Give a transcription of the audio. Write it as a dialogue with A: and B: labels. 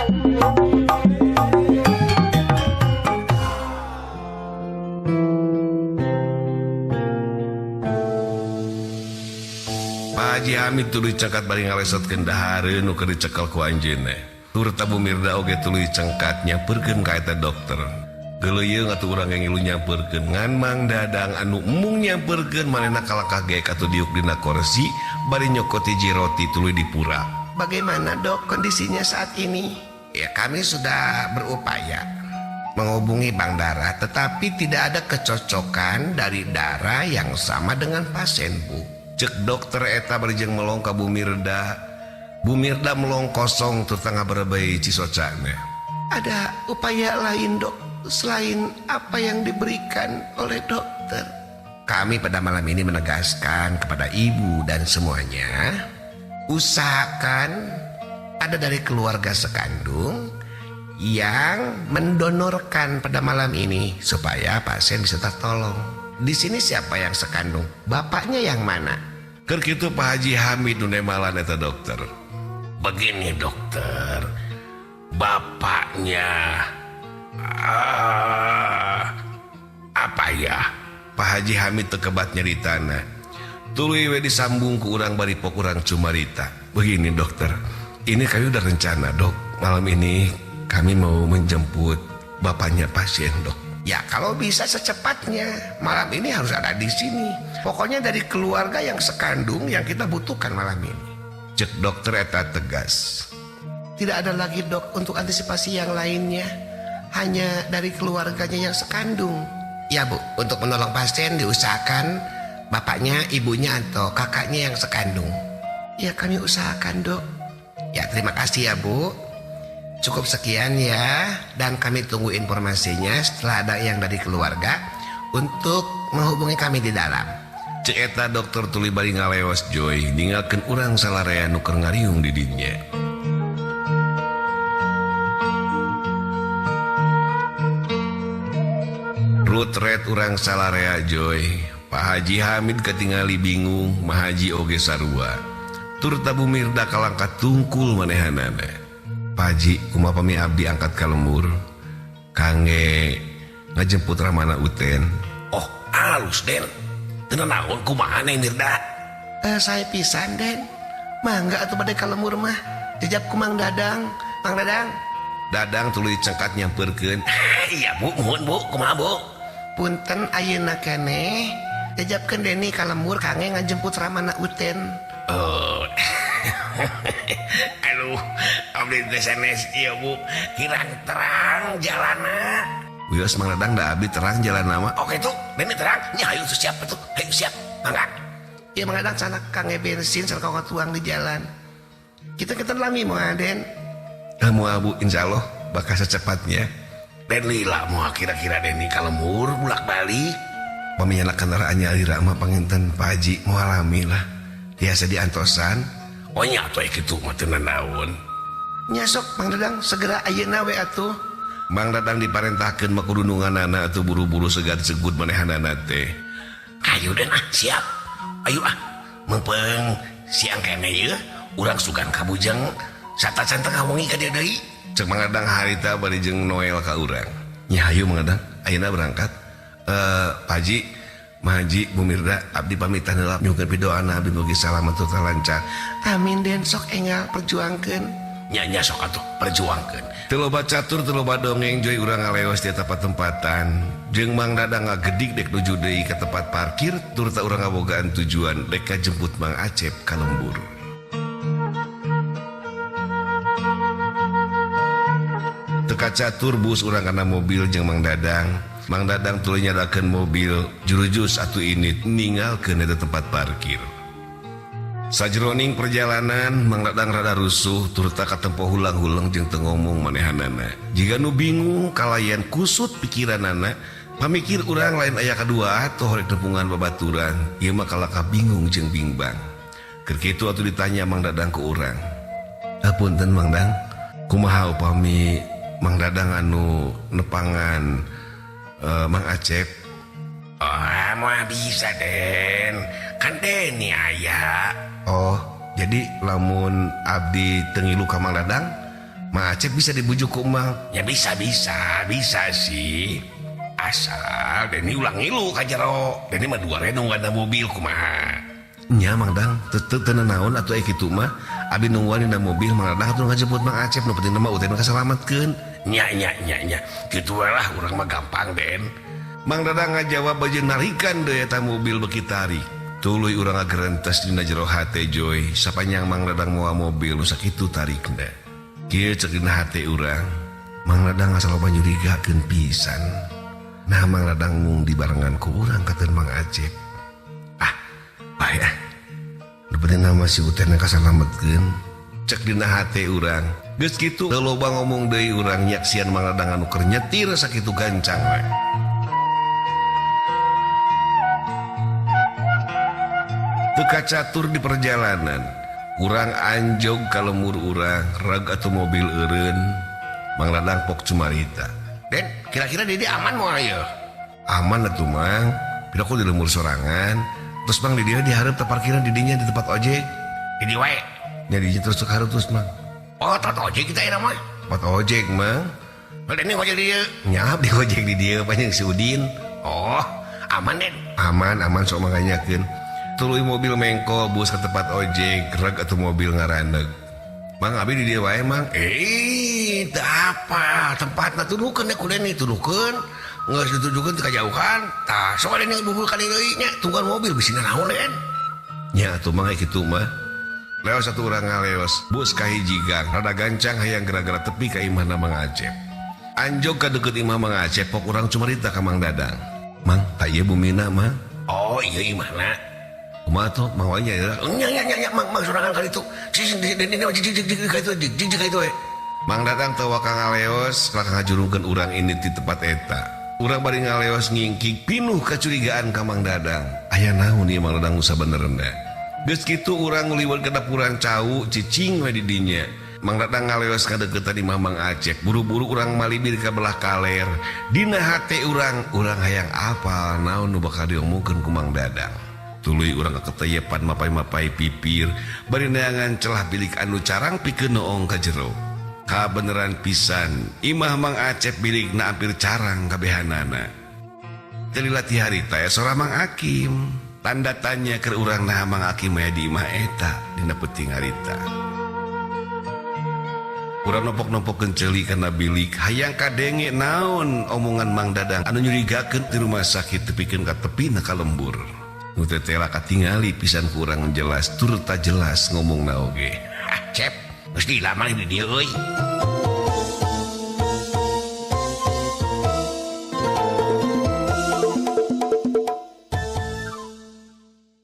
A: Pak Haji Hamid tuluy cengkat bari ngalesotkeun dahareun nu keur dicekel ku anjeunna. Turta Bu Mirda oge tuluy cengkat nyamperkeun ka eta dokter. Geuleuyeung atuh urang ge ngilu nyamperkeun ngan Mang Dadang anu embung nyamperkeun manehna kalakah ge katuh diuk dina kursi bari nyokot hiji roti tuluy dipura.
B: Bagaimana dok kondisinya saat ini? Ya kami sudah berupaya menghubungi bank darah, tetapi tidak ada kecocokan dari darah yang sama dengan pasien bu.
A: Cek dokter eta bari jeung melong ka Bu Mirda. Bu Mirda melong kosong tur tengah berebei cisocana.
B: Ada upaya lain dok selain apa yang diberikan oleh dokter?
A: Kami pada malam ini menegaskan kepada ibu dan semuanya,
B: usahakan ada dari keluarga sekandung yang mendonorkan pada malam ini supaya pasien bisa tertolong. Di sini siapa yang sekandung? Bapaknya yang mana?
A: Keur kitu Pak Haji Hamid nu nemalan eta dokter. Begini dokter, bapaknya apa ya? Pak Haji Hamid teu kebat nyaritana. Tuluy we disambung ku urang bari pok urang cumarita. Begini dokter, ini kami udah rencana dok. Malam ini kami mau menjemput bapaknya pasien dok.
B: Ya kalau bisa secepatnya, malam ini harus ada di sini. Pokoknya dari keluarga yang sekandung yang kita butuhkan malam ini.
A: Cek dokter eta tegas.
B: Tidak ada lagi dok untuk antisipasi yang lainnya, hanya dari keluarganya yang sekandung. Ya bu, untuk menolong pasien diusahakan bapaknya, ibunya atau kakaknya yang sekandung. Ya kami usahakan dok. Ya terima kasih ya bu. Cukup sekian ya, dan kami tunggu informasinya setelah ada yang dari keluarga untuk menghubungi kami di dalam.
A: Cek eta dokter tuluy bari ngaleos joy ninggalkeun urang salarea nu keur ngariung di dinya. Rutret urang salarea joy. Pak Haji Hamid ketingali bingung, Mahaji oge sarua. Turta Bu Mirda kalangkat tungkul manehanana. Pak Haji kumaha pami abdi angkat ka lembur kangge ngajemput Ramana Uten.
C: Oh alus Den, teu naon kumaha Neng Mirda?
B: Saya pisan Den, mangga atuh bade ka lembur mah. Jejap ku Mang Dadang. Mang Dadang.
A: Dadang tuluy cengkat nyamperkeun.
C: Iya Bu, muhun Bu, kumaha Bu?
B: Punten ayeuna keneh jejapkeun Deni ka lembur kangge ngajemput Ramana Uten.
C: Oh. Aduh, abdi teh sanes ieu Bu, kirang terang jalana.
A: Wios Mang Dadang da abdi terang jalana mah.
C: Oke tuh, Deni terang. Nya hayu tuh siap tuh. Hayu siap. Mangga.
B: Ieu Mang Dadang sana kangge bensin sareng tuang di jalan. Kita lami moal Den.
A: Moal Bu, insyaallah bakal secepatnya.
C: Den lila moal kira-kira Deni ka lembur bolak-balik.
A: Pami nyana kendaraannya alira mah panginten Pak Haji moal lami lah. Tiasa diantosan.
C: Oh nya atuh kitu mah teu nanaon.
B: Nya sok Mang Dadang segera ayeuna we atuh.
A: Mang Dadang diparentahkeun mah kudu nunganana atuh buru-buru segat-segut manehanana teh.
C: Ayo Den ah siap. Ayo ah meupeung siang keneh ieu urang sugan ka Bujeng satacan tengah wengi ka dieu deui.
A: Cek Mang Dadang harita bari jeung Noel ka urang. Nya hayu Mang Dadang ayeuna berangkat. Pak Haji, Mahaji, Bu Mirda, abdi pamitan heula nyuhunkeun pidoana abdi mugi salamet tur lancar.
B: Amin Den, sok enggal perjuangkeun.
C: Nya nya sok atuh perjuangkeun.
A: Teu loba catur, teu loba dongeng joy urang ngaleos di tempat-tempatan. Jeung Mang Dadang ngagedig dek nuju deui ka tempat parkir tur ta urang ngabogaan tujuan dek kajemput Mang Acep ka lembur. Teu kacatur bus urang kana mobil jeung Mang Dadang. Mang Dadang tuluy nyadakeun mobil jurujus atuh ini ninggalkeun eta tempat parkir. Sajroning perjalanan Mang Dadang rada rusuh turta katempo hulang-huleng jeung teu ngomong manehanana. Jiga nu bingung kalayan kusut pikiranana, pamikir urang lain aya kadua atuh rek nepungan babaturan. Ieu mah kalakah bingung jeung bingbang. Keur kitu atuh ditanya Mang Dadang ku urang. Punten Mang Dang, kumaha upami Mang Dadang anu nepangan Mang Acep?
C: Oh, mah bisa Den, kan Deni aya.
A: Oh, jadi lamun abdi teu ngilu ka Mang Dadang, Mang Acep bisa dibujuk ku Mang.
C: Ya bisa bisa bisa sih. Asal Deni ulang ngilu ka jero. Deni mah dua renung ada mobil kumaha.
A: Nya Mang Dang, teu teu naon atuh aya kitu mah. Abi nungguan dina mobil Mang Dadang atuh ngajemput Mang Acep nu penting mah Uten kasalametkeun.
C: Nya nya nya nya. Kitu lah urang mah gampang Den.
A: Mang Dadang ngajawab baju narikan deui eta mobil beuki tarik. Tuluy urang ngagerentes dina jero hate Joy, sapanjang Mang Dadang moal mobil nu sakitu tarikna. Kieu ceuk dina hate urang, Mang Dadang asa loba nyurigakeun pisan. Nah Mang Dadang mung dibarengan ku urang kateun Mang Acep. Ah, bae ah. Nu penting mah si Uten kasalametkeun. Cek dina hate urang. Geus kitu teu loba ngomong deui urang nyaksian Mang Dadang anu keur nyetir sakitu gancang we. Teu kacatur di perjalanan. Urang anjog ka lemur urang, reg atuh mobil eureun. Mang Dadang pok cumarita.
C: Den, kira-kira Dede aman moal ieu?
A: Aman atuh Mang. Piraku di lemur sorangan. Terus Mang di dieu dihareup teh parkiran di dinya di tempat ojek.
C: Di dieu wae.
A: Nya di dieu terus hareup terus Mang.
C: Oh, tempat ojek kita ira mah.
A: Tempat ojek Mang.
C: Dene ojek di dieu.
A: Nya abdi ojek di dieu panjang si Udin.
C: Oh, aman Den.
A: Aman, aman sok manganyakeun. Tuluy mobil mengkol bus ke tempat ojek, reg atuh mobil ngaraneg. Mang abi di dieu wae Mang.
C: Teu apa, tempatna tuduhkeun ku Deni tuduhkeun. Geus ditujukeun teu kajauhan. Tah, sok Deni buhul ka deui nya, tungguan mobil bisi naon Den.
A: Nya atuh Mang kitu mah. Leos satu urang ngaleos, bus ka hiji gang, rada gancang hayang gara-gara tepi ka imahna Mang Acep. Anjog ka deukeut imah Mang Acep, pok urang cumarita ka Mang Dadang. Mang, tah ieu bumina Mang.
C: Oh, iya imahna.
A: Kumaha tuh Mang wae nya
C: nya nya nya Mang Mang sorangan ka ditu. Deni mah jig jig jig ka itu, jig jig ka itu we.
A: Mang Dadang teu waka ngaleos, laka ngajurungkeun urang ini di tempat eta. Urang bari ngaleos ngingkik pinuh kacurigaan ka Mang Dadang. Aya naon ieu Mang Dadang nu sabenerna. Geus kitu urang nguliwat ka dapuran cau cicing we di dinya. Mang Dadang ngaleos ka deuketan imah Mang Acep. Buru-buru urang malibir ka belah kaler. Dina hate urang, urang hayang apal naon nu bakal diomongkeun ku Mang Dadang. Tuluy urang kaketeyepan mapai-mapai pipir, bari neangan celah bilik anu carang pikeun noong ka jero. Kabeneran pisan, imah Mang Acep bilikna hampir carang kabehanana. Teu lati harita sora Mang Akim. Tanda tanya keur urang naha Mang Akim aya di imah eta dina peuting harita. Urang nompok-nompokkeun ceuli kana bilik, hayang kadenge naon omongan Mang Dadang anu nyurigakeun di rumah sakit tepikeun ka tepina ka lembur. Nu teh teh katingali pisan ku urang jelas tur ta jelas ngomongna oge.
C: Ah, Cep, geus dilamar di dieu euy.